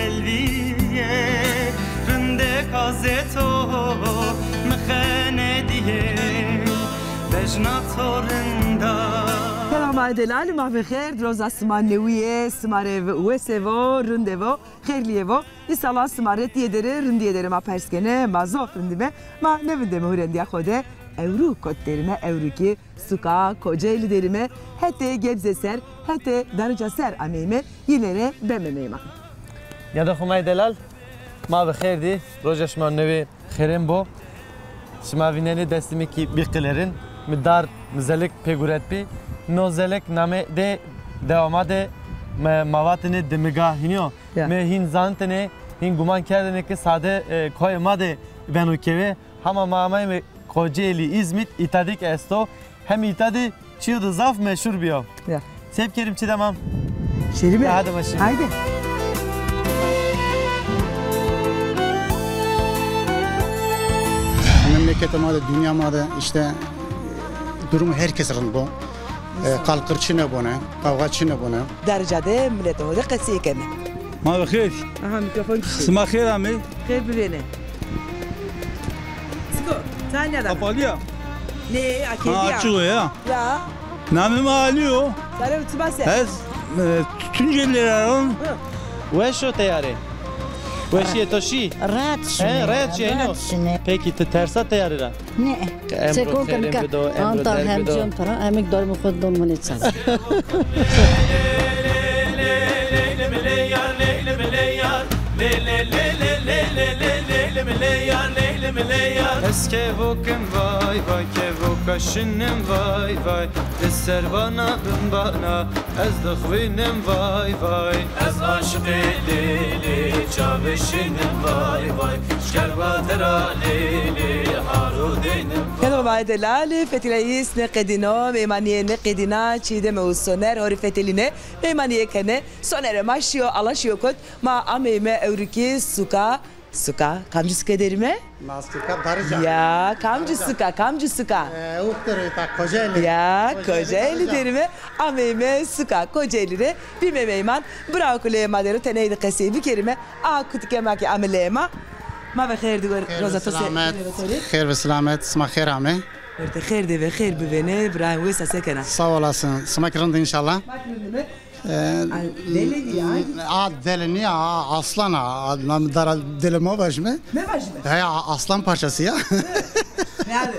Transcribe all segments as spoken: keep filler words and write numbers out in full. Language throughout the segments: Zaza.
Elvîye rindek azê to mixenedîye, bejna to rinda. Selam ay delal, ma ve xêr, roza sima newîye, sima rê wese vo, rinde vo, xêrlîye vo. Îsala sima rê tîyê derê, rindîyê derê ma pers kenê, ma zof rindîme, ma nêvindeme hurendîya xo de, ewro kot derîme, ewro kî suka Kocaeli derîme, hetê Gebze ser, hetê Darıca ser ameyme, yîne rê beme meyman. Nîyada xo ma yê delal, ma bi xêr dî, roja şima newê xêrên bo. Şima vînenê destê mi kî bî qilerin, mi dar, mi zelik pê guret bî. No zelik namê de dewama de me, ma vatêne dimiga hînî yo. Ya. Mi hîn zanitêne, hîn guman kerdêne ke sade, e, koyê ma de beno kewê. Hama ma ameyme Kocaeli, İzmit, îta de kî esto. Hem îta de çîyo de zaf meşhur bîyo. Ya. Se bikerîm, çi de mam? Şêrîme. Ya, hadi ma şîme. Haydi. Memleketê ma de, dinya ma de îşte durum herkes rind bo. E, qalqir çinê bone, qavga çinê bone. Darıca de miletê ho de qesey keme. Ma bi xêr. Aha, mîkrofon kişî. Sima xêr amê. Xêr bivêne. Çik o, ta nîyada? Kapalı ya. Nê, a kerdî ya. Ha, açık o ya. Ya. Namê mi Ali yo. Sare û çiba ser. Ez, e, Tunceli ra ron. Hı. Weş o teyare. Weşîye to şî? Rahat şine. He, rahat şine. Rahat şine. Peki, ti tersa teyare ra? Ne? Emro xêrên bido, emro derg bido. Anta hemcîyon pira, emik dormê xo don minê çal. Ez kevokim vay vay, kevoka şinim vay vay, di ser bana bin bana, ez dixwînim vay vay. Ez aşiqê Lêlê, çavê şinim vay vay, şkerba dera Lêlê, haro deynim vay. Hello, ma yê delal, fetelîyayîs nêqedîno, meymanîye nêqedîna, Çiğdeme û Soner, horî fetelîne, meymanîye kenê. Sonerê ma şîyo, ala şîyo kot, ma ameyme ewro kî suka, suka, kamcî suke derîme? Ma suka Darıca. Ya, kamcî suka, kamcî suka? E, Ukterê ta Kocaeli. Ya, Kocaeli derîme, ameyme suka Kocaeli rê, bîme meyman. Bira kuleyê ma der o, tenê ey de qesey bikerîme. A kutikê ma kî ame leyê ma. Ma ve xêr dî, roza to ser. Xêr ve selamet, xêr ve selamet, sima xêr amê. Werte xêr de ve, xêr bivêne, birayê wes a, se kena? Sağ olasın, sima kî rind înşallah. Ma kî rind îme. E, a, dele nîya? A, dele nîya, a, aslan a, a, nam dara dele mevajîme. Mevajîme? He, a, aslan parçası ya. Yani,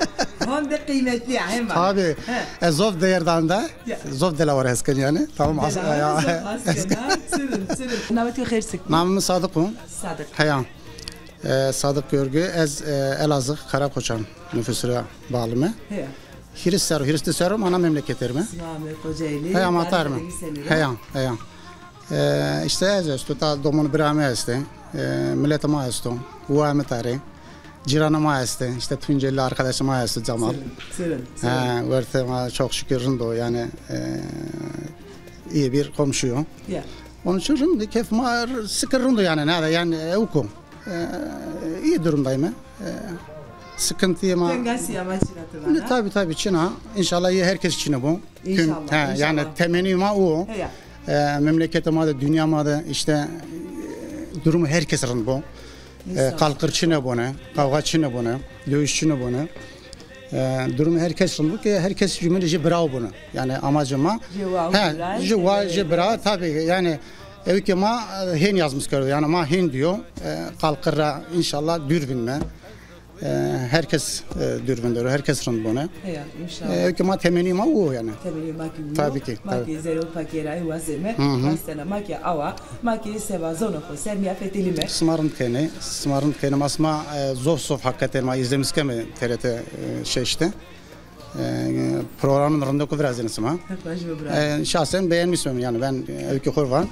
honde kıymetli ya, hem var. Tabii. He. E, zof değer danda. Ya. Zof delawar hes ken yani. Tamam, as-, delawar ya, zof hes ken, ha? Sirrin, sirrin. Namê to xêr sik. Namê mi Sadık o. Sadık. Heya. E, Sadık Görgü, ez, e, Elazığ, Karakoçan nüfusura bağlı mı? Heya. Hîris serr o, hîris di serr o, ana memleket derîme. Sima amê Kocaeli. Heya, ma tarîme. Heya, heya. E, îşte ez esto, ta domon bira mi estê. E, miletê ma esto. Waya mi tarê. Cîranê ma estê. Îşte Tunceli arkadaşê ma esto, Cemal. Sirrin, sirrin, sirrin. Ha, werte ma çok şükür rind o, yani, e, iyi bir komşu o. Ya. Onun için rind, keyf ma r-, sıkı rind o yani, ne de yani, e, ewk o. E, iyi durumdayım. E, sıkıntı ma. Tengasîya ma çin a ti vana? Ne, tabii, tabii, çin a. İnşallah iyi herkes çinê bo. İnşallah, ha, yani inşallah. Temenî ma o. Heya. E, memleketê ma de, dinya ma de işte, e, durumu herkes rind bo. E, qalqir çinê bone, qavga çinê bone, döviş çinê bone. E, durumu herkes rind bo ki herkes jumînê jê bira bone. Yani amacê ma. Jê wa, he, bira, jê wa, jê bira, tabii yani ewkê ma, e, hên yazmîş kerdo. Yani ma hên dîyo. E, qalqir ra înşallah dûr vînme. E, herkes, e, dûr vindero, herkes rind bone. Heya, înşallah. E, ewkê ma, temenî ma o yani. Temenî ma kî o. Tabii ki, tabii. Ma kî zerrê pakê ra wazeme, wastena ma kî awa, ma kî seba zonê xo ser nîya fetelîme. Sima rind kenê, sima rind kenê. Ma sima, e, zof zof hakikaten ma izlemîş keme T R T, e, şeş de. E, programın rindek o virazêne sima. Hak vajî bo bira. E, şahsen beğenmişim yani, ben, e, ewkê xo van,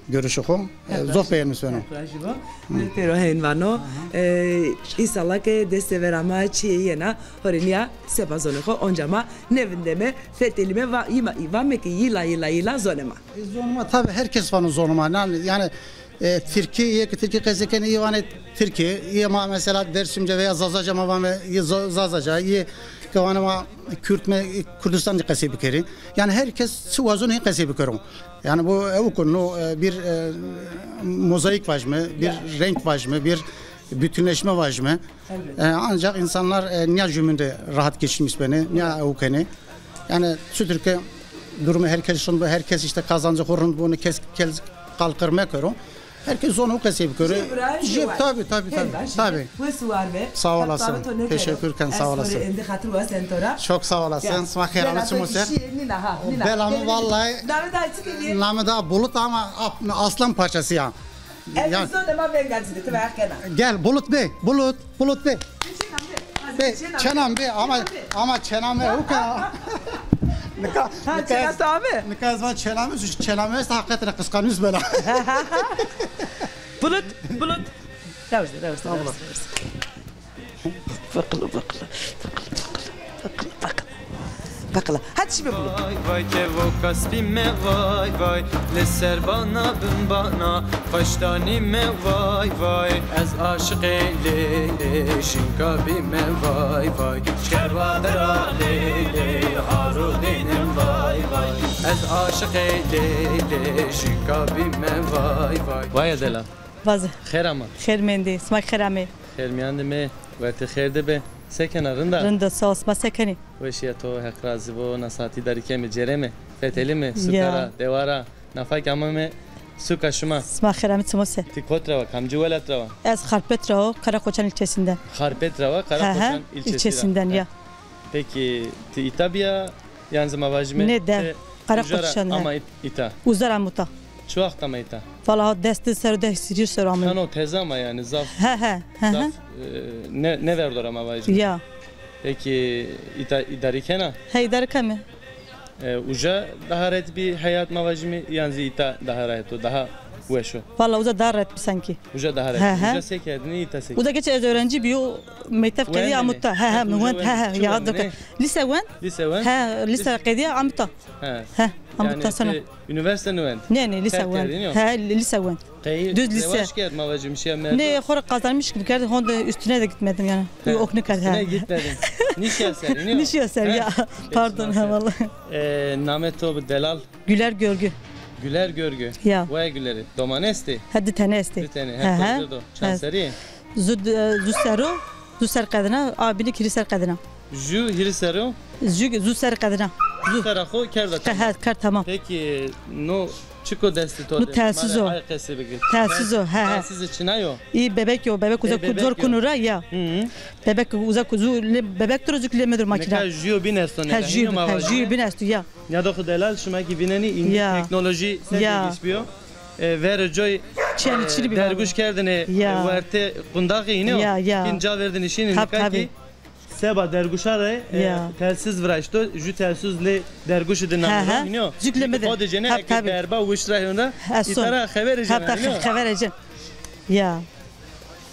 görüşü xo, e, zof beğenmişim. Hak vajî bo. Mi pêro hên vano. E, înşallah ke destê vera ma çîyê yena, horê nîya seba zonê xo, onca ma nêvindeme, fetelîme, va, yî ma, vame ke yîla, yîla, yîla zonê ma. E, zonê ma, tabii herkes vano zonê ma. Yani, yani E, Tirkî, yê ki Tirkî qesey kenê, yê vanê Tirkî, yê ma mesela Dersimce veya Zazaca ma vanê, yê Za-, Zazaca, yê ki vanê ma Kürt me, Kurdistan de qesey bikerî. Yani her kes çi wazon hê qesey bikero. Yani bu, e, ewk o, no, e, bir, e, mozaik vajme, bir renk vajme, bir bütünleşme vajme. E, ancak insanlar, e, niya jümünde rahat geçinmiş beni, niya ewkenê. Yani çutur ki durumu herkes şun bu, herkes işte kazancı xo rind bu, kes, kes kalkır mekero. Herkes zon o qesey bikero. Jê bira, jê var. Tabii, tabii, tabii. Tabii. Wes û war be. Sağ olasın. Teşekkür ken, sağ olasın. Endi xatir wa sen tora. Çok sağ olasın. Sima xêranî çimo ser. Belamı vallahi. Name da Bulut ama ap-, aslan parçası ya. Ez zon de ma venga ci de, ti merak kena. Gel Bulut Bey, Bulut, Bulut Bey. Bey, çenam bey ama, ama çenam bey, o kadar. Nika, ha, nika çenam ez, abi. Nika ez van çenam ez, çenam ez, hakikaten kıskanıyoruz böyle. Bulut, Bulut. Ravz de, ravz de, ravz de, ravz de. Bakıla, bakıla, bakıla, bakıla, bakıla, bakıla. Hadi şimdi Bulut. Vay vay kevoka spî me vay vay, li ser bana bin bana, xweştanî me vay vay. Ez aşiqê lê lê şinka bîme vay vay. Şkerva dera lê lê haro dênim vay vay. Ez aşiqê lê lê şinka bîme vay vay. Vay delal. Vaze. Xêr ama. Xêr mendî. Sima xêr amê. Xêr mîyan de me. Wertê xêr de be. Se kena, rind a? Rind o, sağ ol. Sima se kenî? Weşîya to, Heq razî bo. Na saetî darî keme, cêreme, fetelîme, suka ra, dewa ra. Nafa ke amame suka şima. Sima xêr amê, çimo se. Ti kot ra wa, kamcî welat ra wa? Ez Xarpêt ra wo, Karakoçan ilçesinden. Xarpêt ra wa, Karakoçan ilçesi ra. He he, ilçesinden ya. Peki ti îta bîya, yan zî ma vajîme? Nê de, Karakoçan, he. Ama ît-, îta. Uza ra ama îta. Çi wext ama îta? Valla ha des di ser o, des hîrî ser o ama. Hano teze ama yani zaf. He he, he he. Zaf, e, ne, ne verdo ra ma vajîme? Ya. Peki îta îdarî kena? He, îdarî keme. E, uca daha rahat bî heyat ma vajîme, yan zî îta daha rahat o, daha weş o? Valla uca daha rahat bî sanki. Uca daha rahat. He he. Uca se kerdinî, îta se kerdinî? Uca geç ez öğrenci bîyo, mektep qedîya ama îta. He he, mi wend, he he, ya. Lise wend? Lise wend? He, lise qedîya ama îta. He. He, ama îta sana. Yanî ti unîversîte nêwend? Nê, nê, lise wend. He, lise wend. Düz lise. Zewac kerd, ma vajîme şiya merdo. Ne, xora kazanmış gibi geldi, honda üstüne de gitmedim yani. He, yok ne kadar. Üstüne gitmedin. Nişiya ser, ne? Nişiya ser ya. Pardon, ha, vallahi. E, namê to bi delal? Güler Görgü. Güler Görgü. Ya. Waya Gülerî. Doman estê? He, di tene estê. Di tene. He, he. Çand serî? Zu, e, zu ser o, zu ser qedina, a bînî hîrî ser qedina. Ju hîrî ser o? Ju, zu ser qedina. Zu. Sera xo kerda tamam. He, kerd tamam. Peki, no çiko destî to de? No telsiz o. Ay qesî bikir. Telsiz o, he, he. Telsiz çina yo? Î bebek yo, bebek uza ku zor kunu ra ya. Hı hı. Bebek uza ku zu, bebek duro zuk lê medur makina. Nika ju bîn esto ne? He, ju, he, ju bîn esto ya. Ya da xo delal, şima ki vînenî, îndî teknolojî se gelişmiş bîyo. E, verê coy, e, derguş kerdinê, e, wertê qundaxî hînî yo. Ya, ya. Hîn ca verdinî şînî, nika kî seba derguşa de, e, telsiz viraşto, ju telsiz lê derguşî de namero hînî yo. Zuk lê medur. Xo de cênê, eke berba wişt ra hênda, îta ra xever ecena hînî yo. Xever ecen. Ya.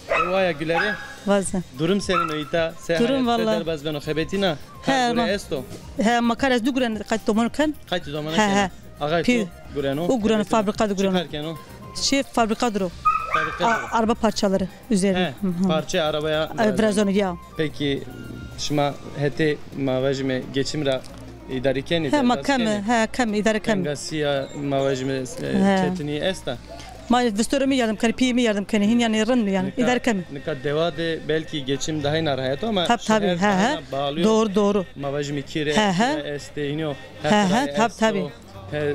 E, waya Gülerî. Vaze. Durum senîn o îta? Se hayat, se derbaz beno, xebetîna? He, ma esto. He, ma kar ez du guren, qet domon ken. Qet domon ken. He, he. Axay to gureno? O gureno, fabrika de gureno. Çi kar keno? Şey, fabrika duro. Fabrika duro. Araba parçaları üzerine. He, parça arabaya. Vrazonu ya. Peki, şima hetê ma vajîme geçim ra îdarî kenî? He, ma keme, he, keme, îdare keme. Tengasîya ma vajîme, e, çetinî esta? Ma vistorê mi yardım kenî, pîyê mi yardım kenî, hîn yanî rind mi yanî, îdare keme. Nika dewa de belkî geçim daha na rahat o ama şeher daha na bağlı. Doğru, doğru. Ma vajîme kîre, kîre estê, hînî yo. He, he, tabî, tabî. He, e,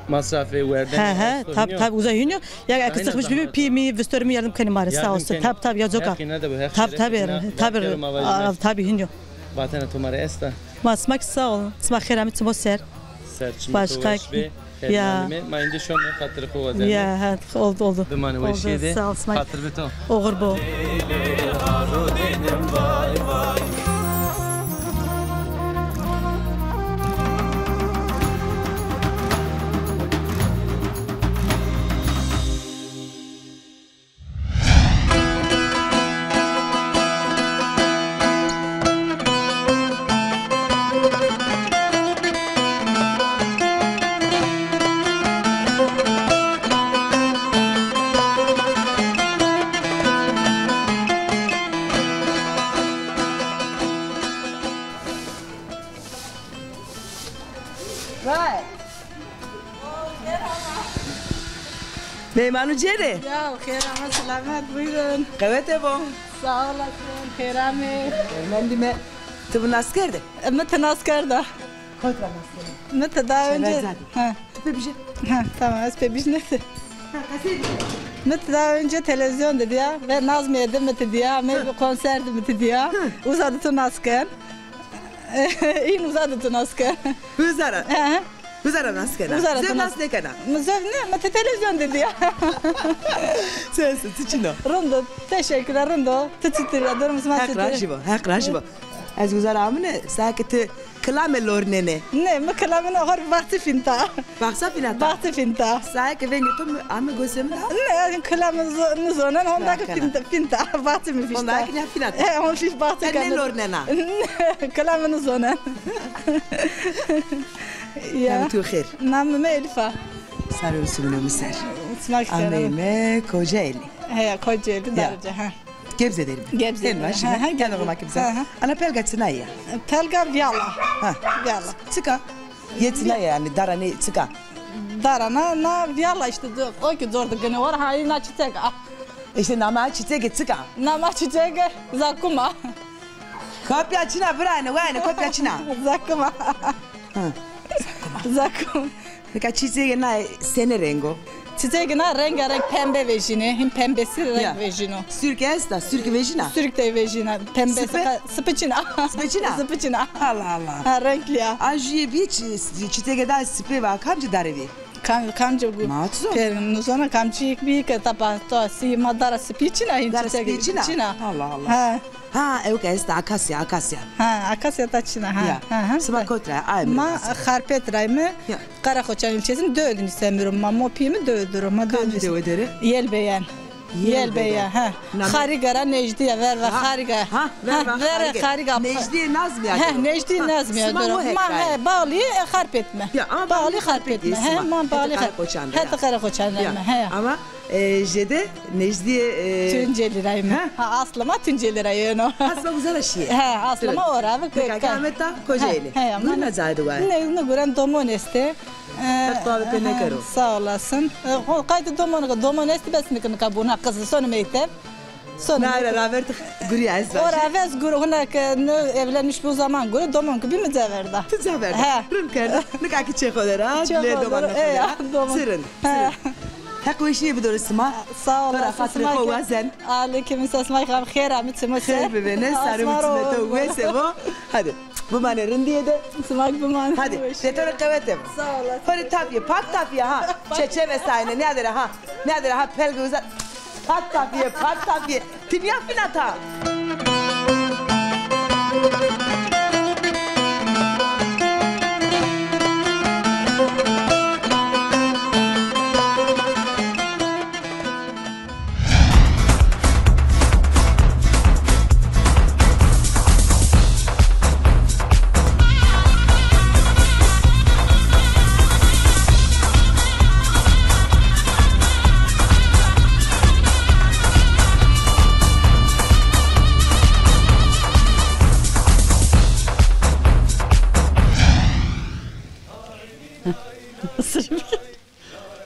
masrafê werdene. He, he, tabî, tabî, uza hînî yo. Ya, eke sıkmış bî, pîyê mi, vistorê mi yardım kenî ma rê, sağ olsun. Tabî, tabî, ya coka. Tabî, tabî, tabî, tabî, hînî yo. Vatena to ma rê esta? Ma sima kî sağ olun. Sima xêr amê, çimo ser. Ser çimo to weş bê. Ya. Ma îndî şome, xatirê xo wazenê. Ya, ha, oldu, oldu. Bimanê weşîye de. Sağ ol, sima. Xatir bi to. Oxir bo. Meymanu cêrê? Ya, xêr ama, selamet, buyurun. Qewete bo. Sağ olasın, xêr amê. Mendîme, ti mi nas kerde? E, mi ti nas kerda. Kot ra nas kerde? Mi ti daha önce... Ha. Ti pê bijê. Ha, tamam, ez pê bijnê ti. Ha, qesey bike. Mi ti daha önce televizyon de diya ve Nazmiye de mi ti diya, mi bir konser de mi ti diya. Uza de tu nas ken. În uza de tu nas ken. Uza ra. Ha. Uza ra nas kena. Uza ra tu nas. Zöv nas nêkena. Mi zöv ne, mi ti televizyon de diya. Sensin, ti çin o. Rind o, teşekkürler, rind o. Ti çitir ya, durum sima çitir? Heq rajî bo, Heq rajî bo. Ez uza ra amine, sa ki ti kilame lornenê. Ne, mi kilame ne, hor baxtî fînta. Baxsa fînata? Baxtî fînta. Sa ki vengê to mi ame gosê mi da? Ne, ez kilame nizonen, honda ki fînta, fînta. Baxtî mi fînta. Honda ki ne fînata? E, hon fîf baxtî. Nêlornena. Kilame nizonen. Ya. Namê tu xêr. Namê mi Elîf a. Sare û sumino mi ser. Sima ki ser. Ameyme Kocaeli. Heya, Kocaeli, Darıca, ha. Gebze derî mi? Gebze derî. Hên vaşî mi? Ha, ha, Gebze. Ana pelga çina ya? Pelga viyala. Ha. Viyala. Çika? Yê çina ya yanî, dara nê çika? Dara na, na viyala îşte, o ki zor de gine war, ha, na çiçek a. Îşte nama çiçekê çika? Nama çiçekê zakuma. Kopya çina birayne, wayne kopya çina. Zakuma. Ha. Zakuma. Nika çiçekê na senê reng o? Çiçekê na rengarenk, pembe vejînê. Hîn pembesi reng vejîno. Sirk esta, sirk vejîna? Sirk de vejîna. Pembesi. Sipi? Sipi çina. Sipi çina? Sipi çina. Allah Allah. Ha, renkli ya. A jüye bir çi-, çiçekê da sipi va, kamci dare vî? Kam-, kamci gu-, ma tu zon? Pêr nizona kamcîk bî ke tapa to sî ma dara sipî çina, hîn çiçek çina. Dara sipî çina? Allah Allah. Ha. Ha, ewka esta akasya, akasya. Ha, akasya da çina, ha. Ya. Ha, ha. Sima kot ra, ay mi? Ma Xarpêt ra yîme. Ya. Karakoçan ilçesinin Dödün semiro. Ma mo pî mi Dödür o. Ma Dödür. Kamci dewe derê? Yelbeyen. Yelbeyen, ha. Xariga ra nejdî ya, verva Xariga. Ha, verva Xariga. Nejdî Nazmîya. Ha, nejdî Nazmîya. Sima wo hek ra yî? Ma, he, balî, e, Xarpêt me. Ya, ama balî Xarpêt me. He, ma balî Xarpêt. Hetê Karakoçan ra yîme, he. Ama, e, jêde nejdî, e, Tuncelî ra yîme. Ha, aslı ma Tuncelî ra yeno. Aslı uza ra şîye. He, aslı ma ora. Nika ke ame ta Kocaeli. He, he. Gurna cayê de wa? Ne, ne guren, domon estê. Heq tu ave pê nekero. Sağ olasın. E, o, qaytê domon, domon estî bes, nika, nika buna qizî, sonê meytev. Sonê meytev. Nayra raver ti gurîya ez vajî. Ora vez gur, huna ke ne evlenmiş bu zaman gure, domon ki bî mi ca verda. Ti ca verda. He. Rind kerda. Nika ki çê xo der a, lê domanê xo der a. Çê xo der a, e, ya, domon. Çi rind, çi rind. He. Heq weşîye bidore sima. Sağ olasın. To ra xatirê xo wazen. Aleyküm selam, xêr amî, çimo ser. Xêr bivêne, sare û çimê to wes bo. Hadi. Bimanê rindîye de. Sima ki bimanê. Hadi, de to rê qewete bo. Sağ olasın. Hadi tapîye, pat tapîye ha. Çeçe ve sayne, nîya de ra ha. Nîya de ra ha, pelge uza. Pat tapîye, pat tapîye. Ti nîya fînata.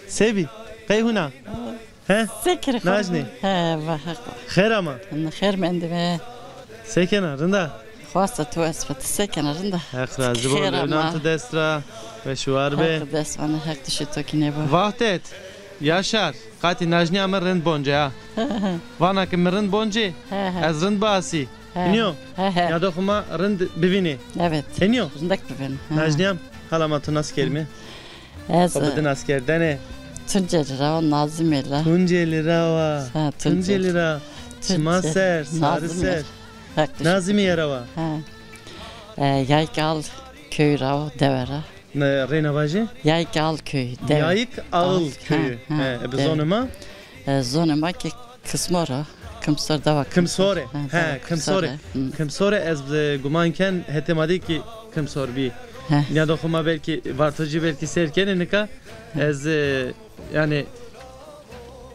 Sebî, qey huna? He? Sekir. Najnê? He, va, heq va. Xêr ama? Xêr mendîme. Se kena, rind a? Xwasta tu esfa, ti se kena, rind a? Heq razî bo, lew nan ti dest ra, weş û war be. Heq dest vana, heq dişê to kî nêbo. Vahdet, Yaşar, qatî najnîya mi rind bonce ha. Vana ke mi rind bonce, ez rind biasî. Hînî yo? He, he. Nîyado xo ma rind bivînê. Evet. Hînî yo? Rindek bivînê. He. Najnîya mi, hala ma tu nas kerîme. Ez, xo bide naskerdene. Tuncelî ra wa, Nazimê la. Tuncelî ra wa. Ha, Tuncelî. Tuncelî ra. Çima ser, sari ser. Nazimîye ra wa. Ha. E, Yayk Al köyü ra wa, dewe ra. Ne, reyna vajî? Yayk Al köyü, dewe. Yayk Al köyü. Ha, ha, e, bi zonê ma? E, zonê ma ki Kismor o. Kimsor, dewa Kimsor. Kimsore. Ha, he, dewa Kimsore. Kimsore. Hı. Kimsore ez, e, guman ken hetê ma de kî Kimsor bî. He. Nîyado xo ma belkî Vartojî belkî seyr kenê nika. He. Ez, e, yanî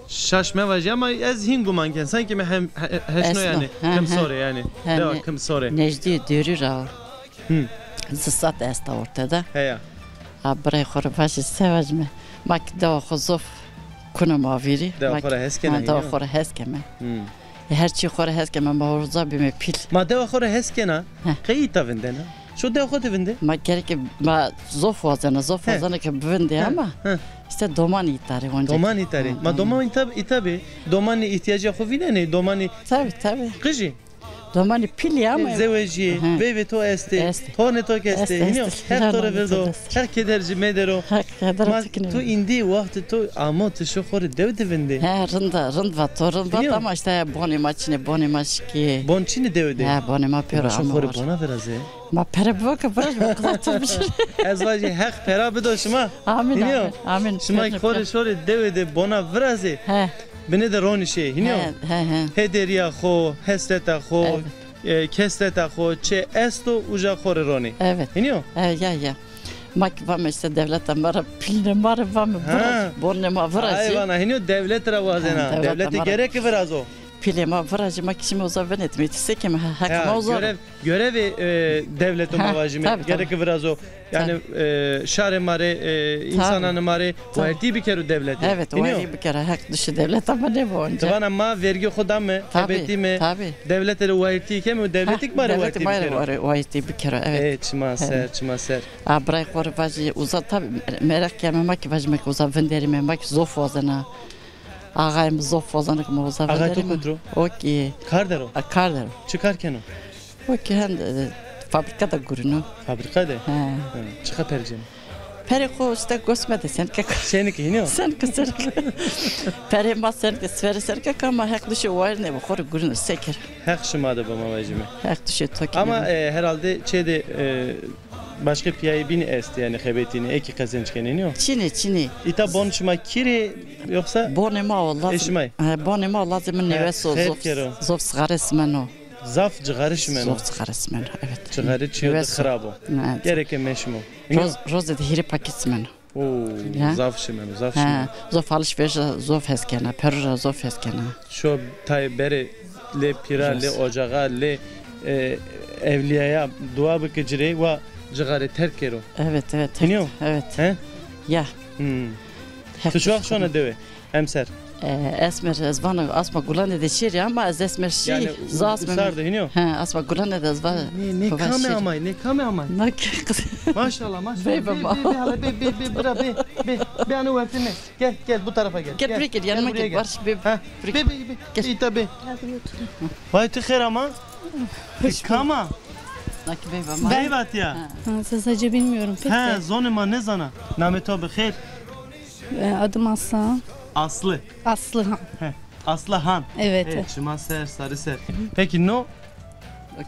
şaş mevajî ama ez hîn guman ken. Sankî mi hem, he-, heşno yanî. He, he. Kimsore yanî. He, dewa Kimsore. Nejdî Dêrî ra. Hı. Zisat esta orte de. Heya. A birey xo rê vajî se vajîme. Ma kî dewa xo zof Kuna ma vîrî. Dewa xo ra hes kena, ha, dewa xo ra hes keme. Hmm. E, her çî xo ra hes keme, ma uza bîme pîl. Ma dewa xo ra hes kena. Heh. Qey îta vindena? Şo dewa xo de vinde. Ma gereke ma zof wazena, zof wazena ke bivinde ama. Heh. Îşte domanî îta rê onca. Domanî îta rê. Heh, ma domanî îta, îta bî. Domanî îhtîyacîya xo vînenê, domanî. Tabii, tabii. Qijî. Domanî pîlî ama. Zewejîyê, veyvê to estê, tornê to ke estê. Hînî yo, Heq to rê virdo, Heq keder ci medero. Heq keder ci medero. Ma tu îndî wextê to amo, tu şo xo rê dew de vindê. He, rind a, rind vat, to rind vat ama îşte bonê ma çinê, bonê ma şikî. Bon çinê dewe de? He, bonê ma pêro amo. Ma şo xo rê bona virazê. Ma pere bibo ke viraz, ma qida to bijî. Ez vajî Heq pera bido şima. Amîn, amîn, amîn. Şima xo rê şorê dewe de bona virazê. He. Binê de ronî şê, hînî yo? He, he, he. Hê derîya xo, hesreta xo, e, kesreta xo, çi esto uca xo rê ronî. Evet. Hînî yo? E, ya, ya. Ma kî vame îşte dewleta ma ra, pîlnê ma rê vame viraz, bonê ma virazî. Ay vana, hînî yo dewlet ra wazena. Dewlete gereke virazo. Pîlê ma virazî, ma kî şîme uza vinetîme, îtî se keme, Heq ma uza. Görev, görevê, e, dewleto ma vajîme, gereke virazo. Yanî, e, şarê ma rê, e, însananê ma rê wayîrtî bikero dewlete. Evet, wayîrtî bikero. Heq duşê dewleta ma nêbo onca. Ti vana ma vergî xo dame, xebetîme, dewlete rê wayîrtî keme û dewletik ma rê wayîrtî bikero. Wayîrtî bikero, evet. E, çima ser, çima ser. A, birayê xo rê vajî uza, tabî meraq keme, ma kî vajîme ke uza vinderîme, ma kî zof wazena. Axayê mi zof wazena ke ma uza vinderîme. Axayê to kotî ro? O kî kar der o? A, kar der o. Çi kar keno? O kî hende, e, fabrîka de gurîno. Fabrîka de? He. Hı. Çiqa perê cêno? Perê xo îşte gosme de senike. Senike hînî yo? Senike, senike. Perê ma senike, siferê senike ka ma Heq duşê wayîr nêbo, xo rê gurîno, se kero. Heq şima de bo ma vajîme. Heq duşê to kî. Ama, e, herhalde çê de, e, başka pîyayê bînî estê, yanî xebetînê, ê kî qezenc kenê, nîyo? Çinê, çinê. Îta bon şima kî rê yoksa? Bonê ma o, lazê. Ê şima yê? He, bonê ma o, lazê mi nêwes o, zof, zof sixare simeno. Zaf cixare şimeno. Zof cixare simeno, evet. Cixare çîyo de xirab o. Evet. Gereke meşimo. Roz, rozê de hîrê paket simeno. Oo, zaf şimeno, zaf şimeno. He, zof alışveriş ra zof hes kena, pêro ra zof hes kena. Şo tayê berê lê pîra, lê ocaxa, lê, e, ewlîyaya dua bike ci rê, wa cixare terk kero. Evet, evet, evet. Hînî yo? Evet. He? Ya. Hmm. Tu çi wext şona dewe? Hemser. E, esmer, ez vana asma gulane de şêrî ama ez esmer şî, yanî, za asmer. Usar de hînî yo? He, asma gulane de ez va. Nê, nê kame amay, nê kame amay? Na ke qız. Maşallah, maşallah. Bey, bey, bey, bey, hala bey, bey, bey, bira, bey, bey, bey, ano wertê mi. Gel, gel, bu tarafa gel. Gel, gel, buraya gel. Yanıma gel, Barış, bey, buraya gel. Bey, bey, bey, gel. Îta bey. Vay, tu xêr ama. Kama? Na ke bey, bey. Bey vat ya. Ha, Zazaca bilmiyorum pek de. He, zonê ma nêzana. Namê to bi xêr? E, adım Aslı. Aslı. Aslıhan. He, Aslıhan. Evet. He, çima ser, sarı ser. Peki no?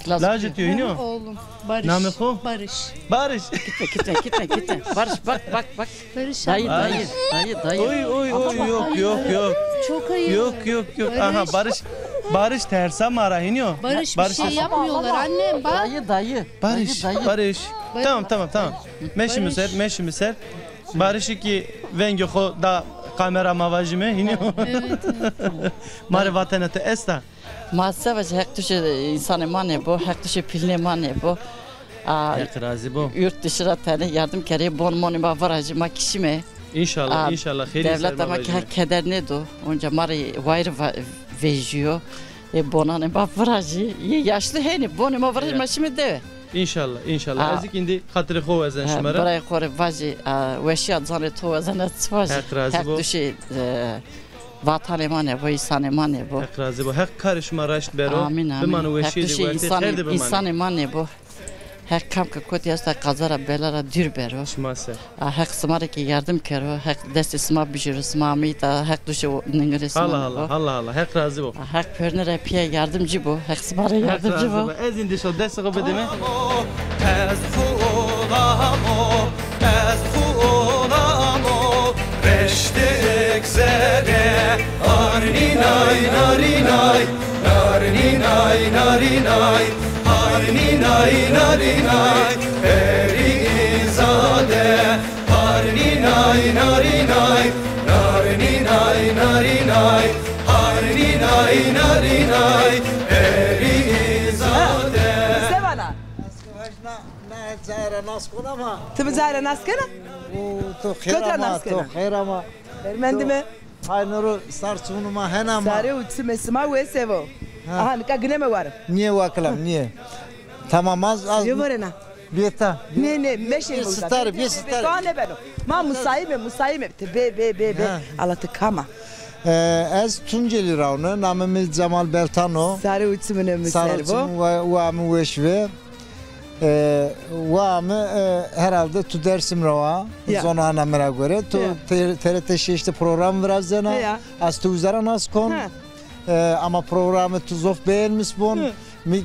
Lajê to yînî yo? Oğlum. Barış. Namê xo? Barış. Barış. Gitme, gitme, gitme, gitme. Barış, bak, bak, bak. Barış. Dayı, dayı, dayı, dayı. Oy, oy, oy, yok, yok, yok. Çok ayıp. Yok, yok, yok. Aha, Barış. Barış tersa ma ra hînî yo. Barış, bir şey yapmıyorlar annem, bak. Dayı, dayı. Barış, dayı, dayı. Barış. Tamam, tamam, tamam. Meşîme ser, meşîme ser. Barişî kî vengê xo da kamera ma vajîme, hînî yo. Evet, evet. Ma rê vatena ti esta? Ma se vajî, Heq duşê însanê ma nêbo, Heq duşê pîlnê ma nêbo. A, Heq razî bo. Yurt dışı ra tenê yardım kerê, bon monê ma virajî, ma kî şîme. Înşallah, înşallah, xeyrî ser ma vajîme. Dewleta ma kî Heq keder nêdo. Onca ma rê wayîr va-, vejîyo. Ê bonanê ma virajî. Yê yaşlı hênî, bonê ma virajî, ma şîme dewe. Înşallah, înşallah. Ez kî îndî xatirê xo wezen şima ra. Birayê xo rê vajî, a, weşîya canê to wezen, ez çi vajî? Heq razî bo. Heq duşê, e, vatanê ma nêbo, însanê ma nêbo. Heq razî bo. Heq karê şima raşt bero. Amîn, amîn. Bimano weşîye de, wertê xêr de bimanê. Însanê ma nêbo. Heq kam ke kotî esta, qaza ra, bela ra dûr bero. Şima ser. A, Heq sima rê kî yardim kero. Heq destê sima bijêro, sima ameyî îta, Heq duşê ningirê sima nêbo. Allah Allah, Allah Allah. Heq razî bo. A, Heq pêrine ra pîya yardimcî bo. Heq sima rê yardimcî bo. Heq razî bo. Ez îndî şo destê xo bidîme. Ez xu olamo, ez xu olamo, reştêk zere, arnînay, narînay, narnînay, narînay, arnînay, narînay, perî îzade, arnînay, narînay, narnînay, narînay, arnînay, narînay, perî îzade. Sevana. Na, na, cayê ra nas kena ma. Ti mi cayê ra nas kena? O, to xêr ama, to xêr ama. Bermendîme. Paynoro sar çimunê ma hena ma. Sare û çimê sima wes vo. Ha. Aha, nika gineme war. Nîye wakilam, nîye. Tamam, az, az. Yo, vore na. Biyeta. Ne, ne, meşin. Bir sitar, bir sitar. Ka ne beno? Ma musayime, musayime. Te be, be, be, be. Ha. Ala ti kam a? E, ez Tuncelî ra wune, namê mi Cemal Beltan o. Sare û çimunê mi ser vo. Sare û çimun wa, wa mi weş ve. E, wa mi, e, herhalde tu Dersim ra wa. Ya. Zonana mi ra gore. Tu, ya, T-, T R T şeş de program virazena. Ya. Ez tu uza ra nas kon. Ha. E, ama programê tu zof beğenmiş bon. Hı. Mi, e,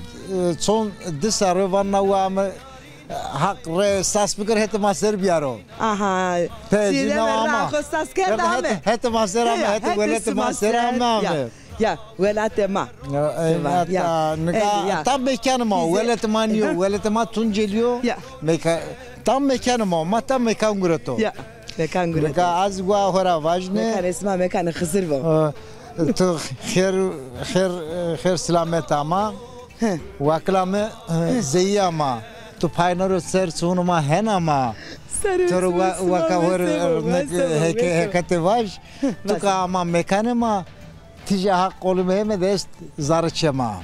çon di serre vanna wa mi, e, Haq rê sas bikir, hetê ma ser biyaro. Aha. Pe, sî de cîna ama. Xo sas kerd ame. Hetê, hetê ma ser ame, ya, hetê welatê ma ser ame, ame. Ya, ya, welatê ma. Ya, e, sima, ya, hatta nika, e, ya, tam mekanê ma, welatê ma nîyo, welatê ma Tuncelî yo. Ya. Meka-, tam mekanê ma, ma tam mekan gureto. Ya, mekan gureto. Nika ez wa xo ra vajne. Mekanê sima mekanê Xizir vo. E, tu xêr, xêr, xêr silamet ama. He. Wakila mi, e, zeyîya ma. Tu paynoro ser çimunê ma hena ma. Serê çimunê sima wes vo, wes vo, wes vo. Heke-, heketê vaj. Tu ka ama mekanê ma, tîja haq qolê mi heme de est zarê çê ma.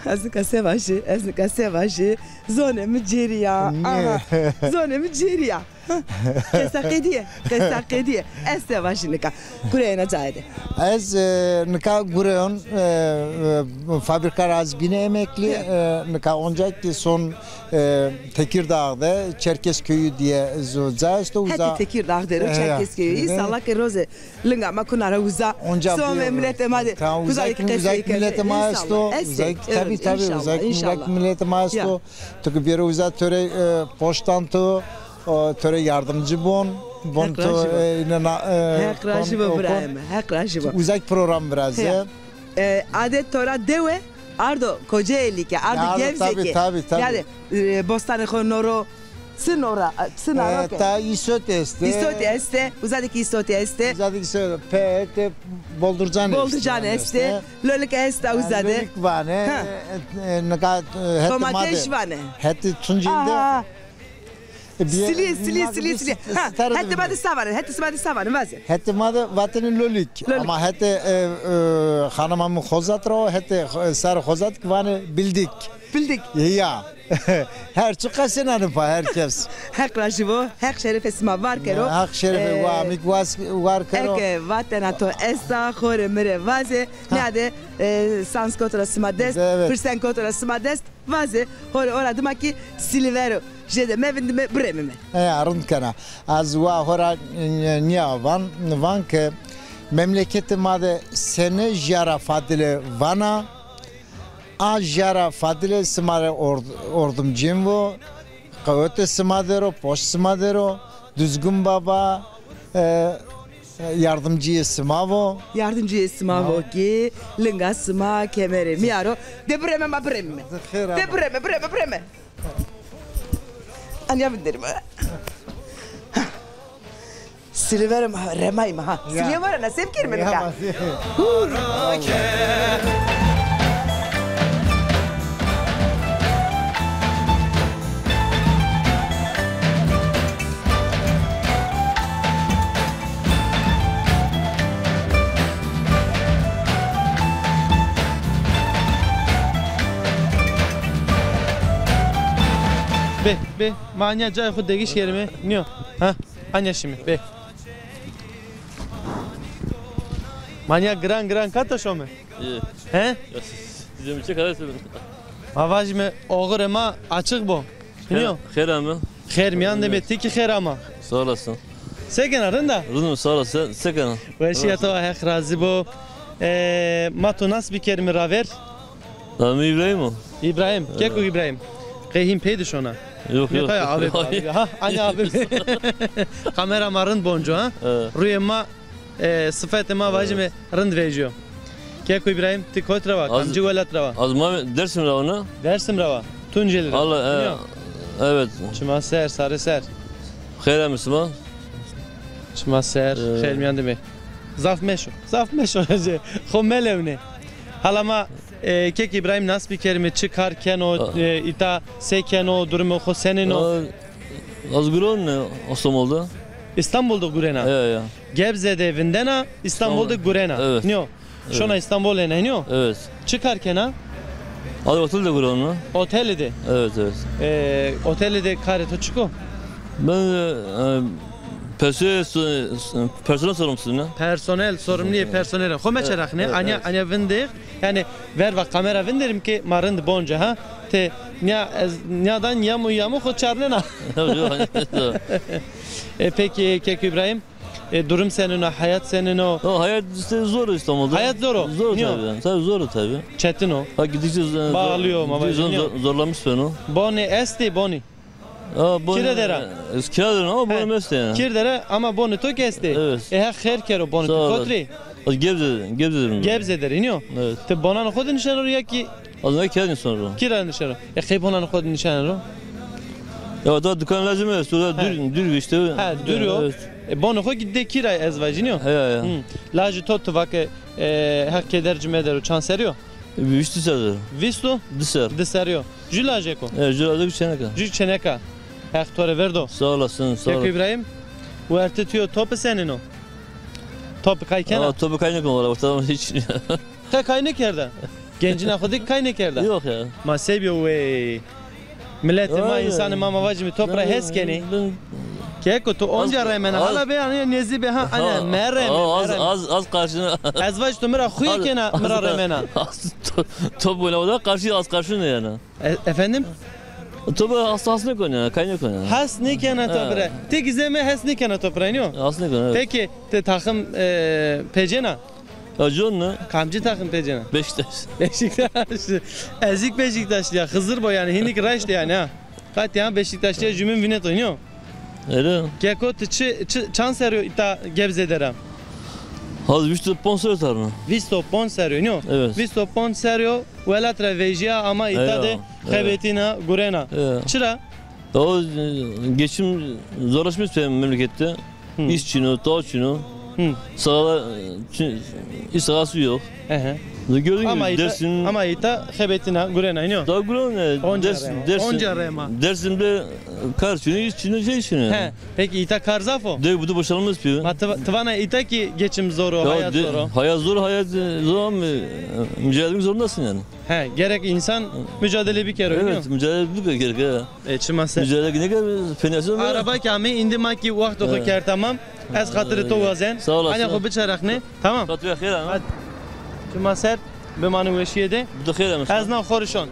Ez nika se vajî, ez nika se vajî. Zonê mi cêrî ya. Aha. Zonê mi cêrî ya. Qesa qedîye, qesa qedîye. Ez se vajî nika. Gureyena cayê de. Ez, e, nika gureyon, e, e, fabrika ra ez bîne emeklî. Ya. E, nika onca ki son, e, Tekirdağ de Çerkezköyü diye zo ca esto uza. Hetê Tekirdağ der o, e, Çerkezköyü. Ya. Înşallah ke roze linga ma kuna ra uza. Onca. Some miletê ma de. Tamam, uza ki, uza ki miletê ma esto. Uza ki, tabii, tabii, uza ki miletê ma esto. Ya. Tu ki bêro uza to rê, e, poştan to, o, to rê yardımcı bon. Bon to, e, inena, e, Heq razî bo birayê mi. Heq razî bo. Uza ki program virazê. E, adet to ra dewe, ardo Kocaeli ke, ardo Gebze ke. Tabii, tabii, tabii. Yani, e, bostanê xo noro, çi nora, çi naro ke? E, ta îsot estê. Îsot estê, uza de ki îsot estê. Uza de ki îsot, pe, te, Boldurcan estê. Boldurcan estê. Lolik esta uza de. Lolik vanê. Ha. E, e, nika, e, hetê ma de. Domates vanê. Hetê Tuncel de. Aha. E, bir, silî, silî, silî, silî. Ha, hetê ma de sa vanê, hetê ma de sa vanê, vaze. Hetê ma de vatêne lolik. Lolik. Ama hetê, e, e, xanima mi Xozat ra, hetê, e, ser Xozat ki vanê bildik. Bildik. Ya. Her çi qesenanê pa, her kes. Heq rajî bo, Heq şerefê sima var kero. Heq şerefê, e, wa mi ki war kero. Eke vatena to esta, xo rê mi rê vaze. Ha. Nîyade, e, sans koto ra sima dest, evet, pirsen koto ra sima dest. Vaze, hore ora dima ki silî vero, jêde mevindime, biremime. E, ya, rind kena. Ez wa hora, e, nîya van, van ke memleketê ma de senê jîya ra fadile vana, a jîya ra fadile sima rê ord-, ordimcên vo, qewetê sima der o, poşt sima der o, Düzgün Baba, e, yardımcıyê sima vo. Yardımcıyê sima vo ki linga sima kemerê mîyaro. De bireme ma bireme. De bireme, bireme, bireme. Anya vinderîme. Silî verê ma, remayîme ha. Ya. Silîye verê na, se bikerîme nika? Bê, bê, ma anya cayê xo degîş kerîme. Nîyo. Ha, anya şîme. Bê. Ma anya giran giran kata şome? He? Ya, siz, siz, siz, siz, siz, Ma vajîme oxirê ma açiq bo. Nîyo? Xêr ame. Xêr mîyan de be, ti kî xêr ama. Sağ olasın. Se kena, rind a? Rind im, sağ olasın. Se, se kena? Weşîya to, Heq razî bo. E, ma to nas bikerîme raver. Namê mi Îbrahîm o. Îbrahîm, keko Îbrahîm. Qey hîn pey de şona. Yok, yok. Ha, abi, abi. Ha, ani abi. Kamera ma rind bonco ha. Evet. Ruyê ma, e, sifetê ma vajîme rind vejîyo. Keko Îbrahîm, ti kot ra wa? Kamcî welat ra wa? Az ma Dersim ra wa. Dersim ra wa. Tuncelî ra. Allah, e, evet. Çima ser, sarê ser. Xêr ame sima. Çima ser, e, xêr mîyan de be. Zaf meşo, zaf meşo. Xo melewne. Hala ma, e, kek Îbrahîm nas bikerîme, çi kar keno, e, îta se keno, durumê xo senên o? A, az guron, e, Îstanbul de. Îstanbul de gurena? Ya, ya. Gebze de vindena, İstanbul de gurena. Evet. Nîyo? Şona İstanbul ena, nîyo? Evet. Çi kar kena? Abi otel de gurena. Oteli de? Evet, evet. E, oteli de karê to çik o? Ben, e, e, personel, personel sorumlusu ne? Personel, sorumluyê personel. Xo meçe raxne, anya, anya vindex. Yani verva kamera vinderim ki ma rind bonca ha. Te nya, ez, nyadan yamu yamu xo çarnena. E, peki, Keko İbrahim, e, durum senin o, hayat senin o? Ya, hayat işte zor İstanbul'da. Hayat zor o. Zor tabii yani. Tabii zor tabii. Çetin o. Ha, gidişi zor, zor, zorlamış beni o. Boni estê, boni. Ha, boni. Kire dera? Ez kire dera ama boni meste yani. Kire dera ama boni to ki estê. Evet. E, Heq xêr kero boni to. Kotrî? Ez Gebze, Gebze derim. Gebze derî, nîyo? Evet. Ti bonanê xo de nişen ro ya ki? Az ne kerdin sonra? Kira nişen ro. E, qey bonanê xo de nişen ro? Ya da dukan lazım esto, da dür, dür işte. Ha, dür o. Evet. E, bonê xo ki de kira ez vajî, nîyo? He, ya, ya. Lajê to ti vake, e, Heq keder ci medero, çand serî yo? E, vîst serî. Vîst û? Di ser. Di serî yo. Jü lajek o? E, jü lajek çeneka. Jü çeneka. Heq to rê verdo. Sağ olasın, sağ olasın. Keko İbrahim, wertê tu yo topi senin o? Topi kay kena? Aa, topi kay nêkena valla, ortada hiç. Qe kay nêkerda? Gencina xo de kay nêkerda? Yok ya. Ma se bîyo wey. Miletê ma, insanê ma, ma vajîme top ra hes kenê. Keko, tu onca remena. Hala be, hani nezî be ha, hani mereme. Az, az, az karşına. Ez vaj tu mi ra xuye kena, mi ra remena. Az to-, top oyna, o da karşı, az karşına yani. E, efendim? Top has, has nêkena, kay nêkena. Has nêkena top ra. Ti ki zeme has nêkena top ra, nîyo? Has nêkena, evet. Peki, ti taxim, e, pecena? Ya con ne? Kamcî taxim pecena? Beşiktaş. Beşiktaş. Ezik Beşiktaşlı ya. Xizir bo yani. Hinik raşt yani ha. Qat ya Beşiktaşlı ya jümün vinet oynuyor. Öyle. Keko, ti çi, çi, çand serî yo îta Gebze dera? Haz vîst û ponc serî tarna. Vîst û ponc serî yo, nîyo? Evet. Vîst û ponc serî yo welat ra vejîya ama îta de xebetîna, gurena. Çira? Ya o, e, geçim zorlaşmış memlekette. Hı. İş çin o, ta çin o. Hı. Sağda, e, çin, iş sahası yok. Hı hı. Gördüğün gibi Dersim. Ama îta xebetîna, gurena, nîyo? Daha gurena, e, Dersim, Dersim'de, e, kar çin o, iş çin o, şey çin o. He. Peki îta kar zaf o? De, bu da boşalmaz ki. Ma ti va-, ti vana îta ki geçim zor o, hayat zor o. Hayat zor, hayat, e, zor ama, e, mücadele zorundasın yani. He, gerek insan mücadele bikero, nîyo? Evet, mücadele bikero gerek, he. E, çima ser. Mücadele ne kadar fenasın. Araba ki ame, îndî ma ki wexto xo kerd tamam. Ez xatirê to wazen. Sağ olasın. Anya xo biçerexne. Tamam. Xatirê xêr ama. Hadi. Çima ser, bimanê weşîye de. Bu da xêr ama. Ez na xorişon.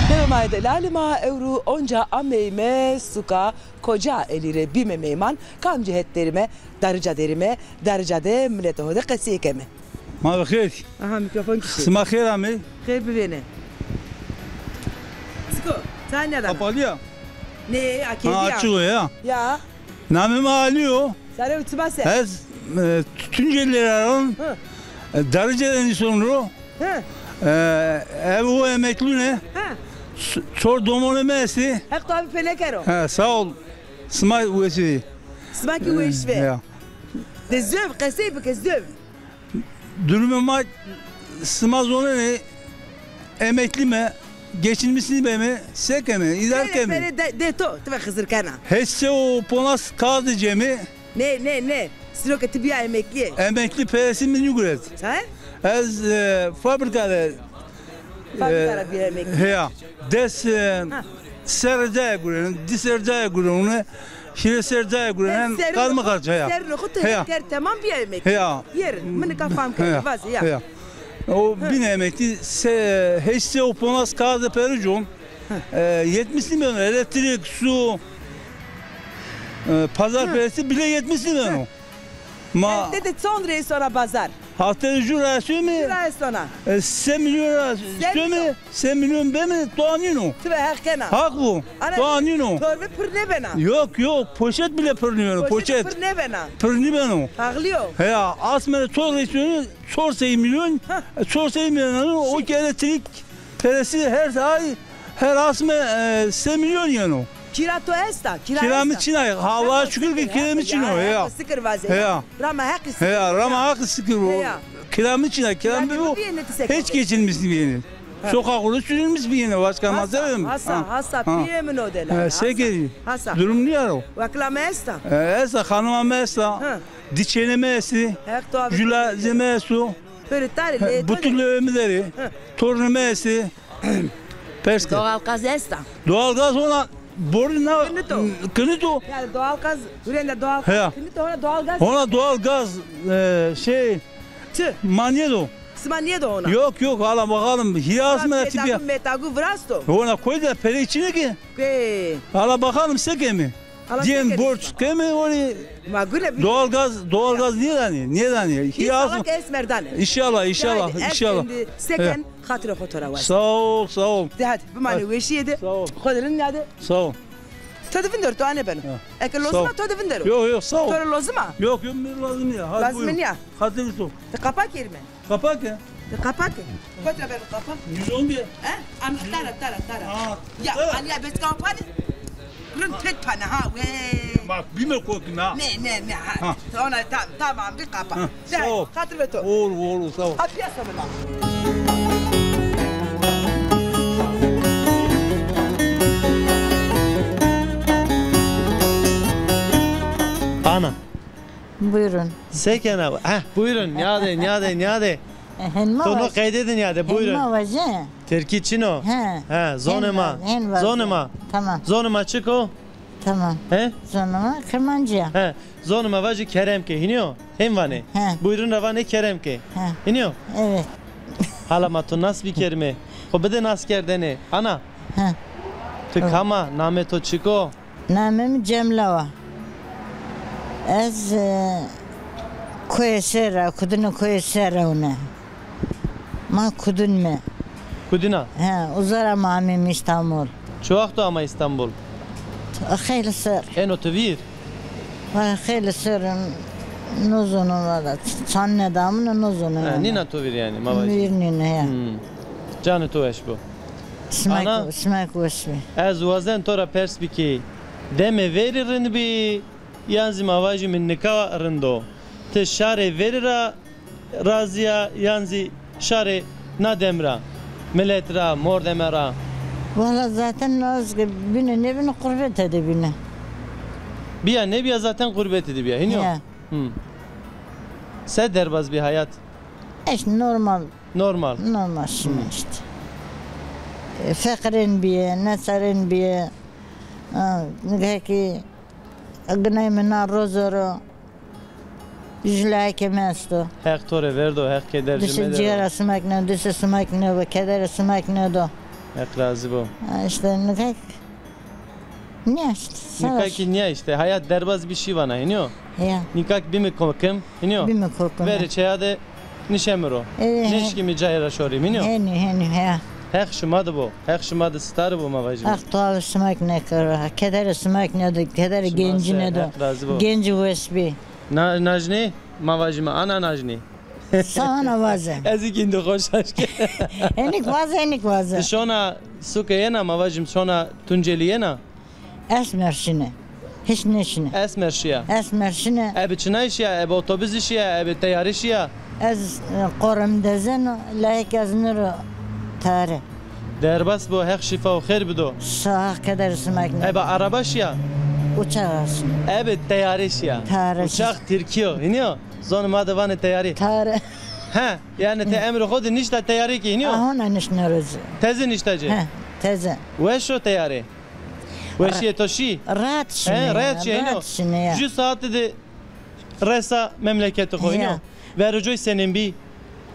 Merhaba delalê ma, ewro onca ameyme suka Kocaeli rê bîme meyman, kamcî het derîme, Darıca derîme, Darıca de miletê ho de qesey keme. Ma bi xêr. Aha, mîkrofon kişî. Sima xêr amê. Xêr bivêne. Çik o, çay nêdana? Kapalı ya. Nê, a kerdî ya. Ha, açık o ya. Ya. Namê mi Ali yo. Sarê û çima ser? Ez, e, Tunceli ra ron. Hı. E, Darıca de nîson ro. Hı. E, ev o emeklî ne. Hı. S-, çor domonê mi estê. Heq to abi pêne kero. Ha, sağ ol. Sima wesî. Sima ki weş be. Ya. De zöv, qesey bike zöv. Durumê ma sima zonenê, emeklî me, geçinmiş nîbeme, se keme, îdare keme. Pere, pere de, de to, ti ve Xizir kena. Heşt se û ponas kağıdı cemi. Ne, ne, ne. Siro ke ti bîya emeklî. Emeklî peresî mi nîguret. Çay? Ez, e, fabrika de Fabrika ra bîya emeklî. Heya. Des, e, serre cayê gureno, di serre cayê gureno, hîrê serre cayê gureno, hem qar mi qarç, heya. Serrê xo ti her temam bîya emeklî. Heya. Yer, mi nika fam kerd, vazê ya. Heya. O bîne emeklî, se, heşt se û ponas kağıdı peri con. E, yetmiş nîbeno, elektrik, su, e, pazar peresi bile yetmiş nîbeno. Ma hafte de çond rey sona bazar? Hafte de ju ra sona. Ju ra sona. E, se milyon ra sona. Se milyon beme, toa nîno. Ti ve Heq kena. Haq bu. Toa nîno. Torbe pir nêbena. Yok, yok, poşet bile pir nîbeno, poşet. Poşet pir nêbena. Pir nîbeno. Paxlî yo. Heya, asmene çor rey sona, çor sey milyon, çor sey milyon, o ki elektrik peresi her ay Her asme, e, se milyon yeno. Kira to esta, kira Kira mi esta. Çin a, Allah'a şükür ki kira mi çin o, ya. Heqi sikir vaze. Ya. Rama heqi sikir. Ya, rama heqi sikir o. Ya. Kira mi çin a, kira mi bu. Hiç geçinmiş biyeni. Sokak orada sürülmüş biyeni, başka masrafım. Hasa, hasa, piyê min o dela. Seke, durum niye o? Wekla mi esta. E, esta, hanıma mi esta. Diçene mi esti. Jula zeme estu. Böyle tarih. Bütün ömürleri. Torunu mi esti. Perske. Doğalgaz esta. Doğalgaz ona boruna kınıt o. Kınıt o. Yani doğalgaz, hürende doğalgaz. He. Kınıt ona doğalgaz. Ona doğalgaz, e, şey, tı. Manyedo. Sima niye de ona? Yok, yok, hala bakalım. Hiyaz mı nasip ya? Metagu virasto. Ona koy da pere içine ki. Hala bakalım seke mi? Diyen borç kemi ori. Doğalgaz, doğalgaz niye dani? Niye dani? İnşallah ki esmer dani. İnşallah, inşallah, inşallah. Seken hatırı kotora var. Sağ ol, sağ ol. De hadi, bu mani weşiye de. Sağ ol. Koderin ya de. Sağ ol. To de vindero, to ane beno. Eke lozima to de vindero. Yok, yok, sağ ol. To lozima? Yok, yok, mi lazım ya. Lazım ya. Hatırı to. De kapak yerime. Kapak e? De kapak e. Kotra ben kapak. Yüz on bir. He? An tara, tara, tara. Ya, an ya bet kapak. Rın tek pana ha, we. Bak, bime korkun ha. Ne, ne, ne, ha. Sonra tam, tamam, bir kapak. Sağ ol. Hatır ve to. Olur, olur, sağ ol. Apiya sabırla. Ana. Buyurun. Se kena? Heh, buyurun. Niyade, niyade, niyade. Hen ma. Tono qeyde de niyade, buyurun. Hen ma vaje. Tirkî çin o? He. He, zonê ma. Zonê ma. Tamam. Zonê ma çik o? Tamam. He? Zonê ma Kirmancî ya. He. Zonê ma vajî kerem ke, hînî yo? Hên vanê. He. Buyurun ra vanê kerem ke. He. Hînî yo? Evet. Hala ma to nas bikerîme. Xo bide nas kerdene. Ana. He. Ti kam a? Namê to çik o? Namê mi Cemla wa. Ez, e, koyê ser ra, kudinê koyê ser ra wune. Ma kudin me. Kudina? He, uza ra ma ameyme Îstanbul. Çi waxt o ama Îstanbul? Xeylê ser. Eno ti vîr? Valla xeylê ser, nêzono valla. Çand nêdamine, nêzono. He, nîna to vîr yanî, ma vajî. Vîr nîne, he. Hmm. Canê to weş bo. Ana, simek weş bî. Ez wazen to ra pers bikî. Demê verî rind bî, yan zî ma vajîme nika rind o? Ti şarê verî ra razî ya, yan zî şarê na dem ra, milet ra, mordeme ra? Valla zaten ez ke bîne nêbîne qurbete de bîne. Bîya nêbîya zaten qurbete de bîya. Hînî yo? Ya. Hı. Se derbaz bî hayat? Îşte normal. Normal. Normal şîme îşte. E, feqîrên bîye, neçarên bîye. Ha, nigehekî ginay mi na rozo ro. Jû layikê mi esto. Heq to rê verdo, Heq keder jî medero. Dişê cîgera simek nêdo, dişê simek nêbo, kederê simek nêdo. Heq razî bo. Ha, îşte nigehek. Nîya îşte, savaş. Nika kî nîya îşte. Hayat derbaz bî şî vana, hînî yo? Ya. Nika kî bîme kokim, hînî yo? Bîme kokim, ya. Verê çeya de nişeme ro. E, he. Nêşkîme cayê ra şorîme, hînî yo? Henî, henî, ya. Heq şima de bo. Heq şima de sitarî bo ma vajîme. Heq to avê simek nêkero. Kederê simek nêdo, kederê gencî nêdo. Heq razî bo. Gencî weş bî. Na, najnê ma vajîme, ana najnê. Sana vaze. Ez kî îndî xo şaş ke. Enik vaze, enik vaze. Ti şona suke yena, ma vajîme şona Tuncelî yena? Esmer şine. Hiç nêşine. Esmer şiya. Esmer şine. Ebe çinay şiya, ebe otobusî şiya, ebe teyarî şiya? Ez, e, qorem dezeno, layik ez niro tare. Derbas bo, Heq şîfa û xêr bido. Sağ, keder simek ne. Ebe araba şiya? Uçax şine. Ebe teyarî şiya? Tare. Uçax tirkî yo, hînî yo? Zonê ma de vanê teyarî. Tare. He, yanî ti emrê xo de nişta teyarî kî, hînî yo? Ahona nişne rozi. Teze nişta ci? He, teze. Weş o teyarî? Weşîye to şî? Rahat şîne. He, rahat şîye, hînî yo? Rahat şîne ya. Jû saate de resa memleketê xo, hînî yo? Ya. Verê coy senên bî?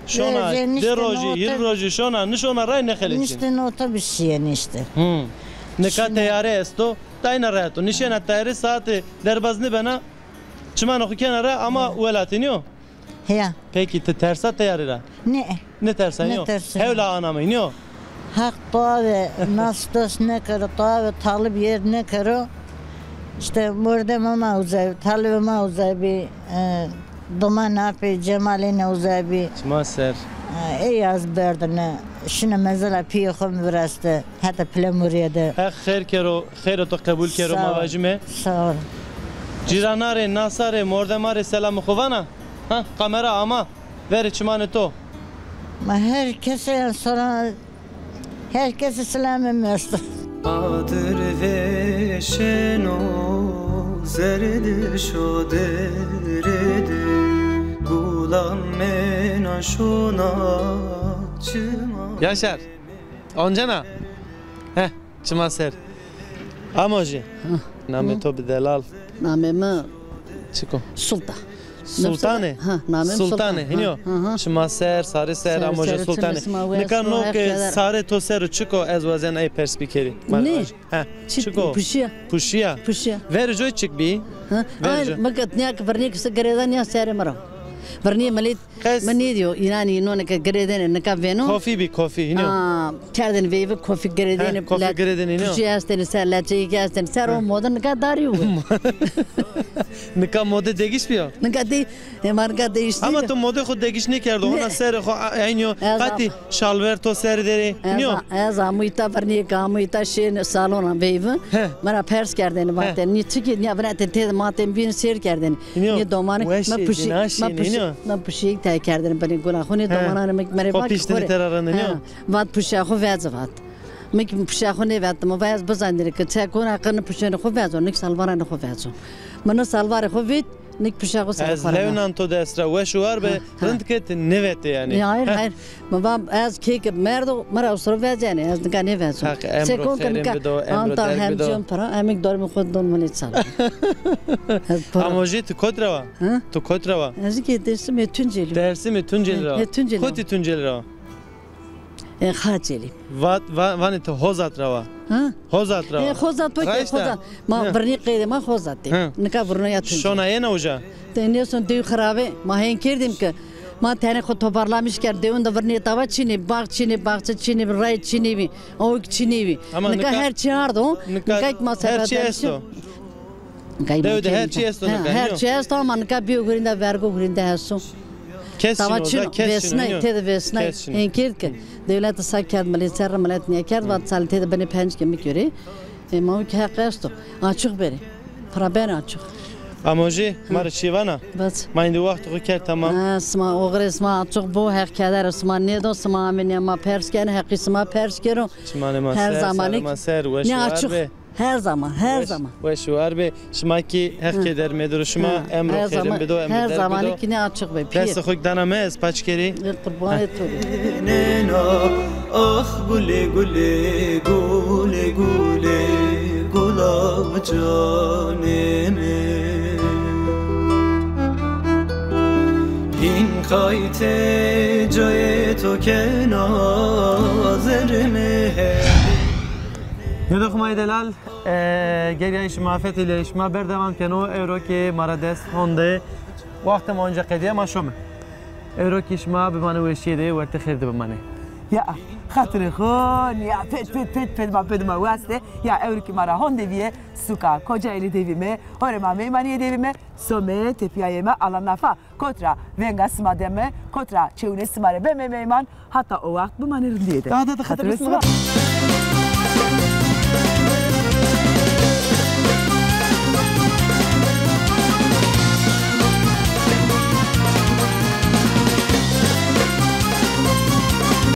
Şona, di rojî, hîrê rojî şona, nişona ray nêxelesîn. Niştîn otobus şîye niştîn. Hı. Nika teyare esto, dayna rahat o. Nişena teyare saate derbaz nêbena, çimanê xo kena ra ama welatî, nîyo? Heya. Pekî, ti tersa teyarî ra? Ne. Nêtersa, nîyo? Nêtersa. Hewla ana mi, nîyo? Heq to ave nas dost nêkero, to ave talib yer nêkero. Îşte mordemê ma uza bî, talibê ma uza bî, e, domanê apê Cemalîne uza bî. Çima ser. E, ey az berdine. Şina mezela pîyê xo mi viraste, heta Pilemurîye de. Heq xêr kero, xêro to qebul kero, ma vajîme. Sağ ol. Cîrana rê, nasa rê, mordema rê selamê xo vana. Ha, kamera ama. Verê çimanê to. Ma her kesê, yani, sonra her kesê selamê mi esto. Adir vêşeno zerdişo derê de, gulan mena şona çima. Yaşar. Oncena. Heh, çima ser. Amo jî. Namê to bi delal. Namê mi Çik o? Sultan. Sultanê? Ha, namê mi Sultanê. Sultan. Hînî yo. Ha, ha. Çima ser, sarê ser, amo jî Sultanê. Nika no ke sarê to ser o çik o, ez wazen ey pers bikerî. Nê? Ha, çik o? Puşîya. Puşîya. Puşîya. Verê coy çik bî? Ha? Verê coy. Ay, mi ket nîya ke vernî kise girêda nîya serê mi ra. Vernî milît. Mi nêdîyo, înanî nonê ke girêdêne nika vêno. Kofî bî, kofî, hînî yo. Aa, kerdêne veyvî kofî girêdêne. He, kofî girêdêne, hînî yo. Puşî estêne ser, leçeyî ke estêne ser, o mode nika darî yo. Nika mode degîş bîyo? Nika de, e, ma nika değişti. Ama to mode xo degîş nêkerdo, hona serê xo a-, eynî yo. Qatî şalver to serê derê, hînî yo. Ez a-, ez amû îta vernîyê ke amû îta şên salona veyvî. He. Mi ra pers kerdêne vatêne. Nî çikê, nîya vinetê têde ma têm bîn sêr kerdêne. Nê domanê, ma puşî, ma puşî, ma puşîyêk tey kerdêne binê gula xo, nê domananê mi merê va ki xo rê. Vat puşîya xo vece vat. Mi ki puşîya xo nêvetimo, va ez bizanîrî ki çek ona qirnê puşênê xo veco, nik salvaranê xo veco. Mi ni salvarê xo vît, nik puşîya xo serê xo ra. Ez lewnan to dest ra, weş û war be, rind ke ti nêvetê yanî. Ya, hayır, hayır. Mi va ez kê ke merdo, mi ra usro vecenê, ez nika nêveco. Heq emro xêrên bido, emro derg bido. Anta hem cem pira, emik dormê xo don mi nêçal. Amo jî tu kot ra wa? Ha? Tu kot ra wa? Ez kî Dêrsimê Tuncelî. Dêrsimê Tuncelî ra wa? He, Tuncelî ra. Kotî Tuncelî ra wa? E, Xacelî. Va-, va-, vanê tu Hozat ra wa? Ha? Hozat ra wa? E, Hozat, okey, Hozat. Ma virnî qeydê ma Hozat de. Nika virno ya Tuncelî. Şona yena uca? Te nêson dew xirabe, ma hên kerdîm ki ma tenê xo toparlamiş kerd. Dewin de virnê tawa çinî, bax çinî, baxçe çinî, rey çinî bî, awik çinî bî. Nika her çî ardo. Nika ki ma her çî esto. Dew de her çî esto nika. Her çî esto ama nika bîyo hurînde, vergo hurînde esto. Kes çin o, kes çin o. Têde vêsnay. Hên kerd ki dewlete sa kerd, milet ser milet nîye kerd, vat salî têde binê penc kemik yorê. E, ma ki heq esto. Açıq berê. Pira ben açıq. Amo jî ma rê çî vana. Bas. Ma îndî waxt xo kerd tamam. Ha, sima oxirê sima açıq bo, heq keder sima nêdo, sima amê nê ma pers kenê, heqî sima pers kero. Çimanê ma ser, sarê ma ser, weş û war be. Her zaman, her zaman. Weş û war be. Şima kî heq keder medo ro şima, emro xêrên bido, emro derg bido. Her zaman kî ne açıq be. Destê xo dana mi, ez paç kerî. Qurbanê to. Nena, ax gulê gulê, gulê gulê, gula canê mi. Hîn qaytê cayê to kena zerrê mi he. Nêdo xumayê delal, e, gerîyayîş ma, fetelîyayîş ma berdewam keno. Ewro kî ma ra dest honde. Waxtê ma onca qedîya, ma şome. Ewro kî şima bimanê weşîye de, wertê xêr de bimanê. Ya, xatirê xo, nîya pet, pet, pet, pet ma pê de ma waste. Ya, ewro kî ma ra honde bîye, suka Kocaelî de bîme, horê ma meymanîye de bîme, some tepîyayê ma Ala Nafa. Kot ra venga sima deme, kot ra çewunê sima rê beme meyman, hata o waxt bimanê rindîye de. Daha da, da xatirê sima.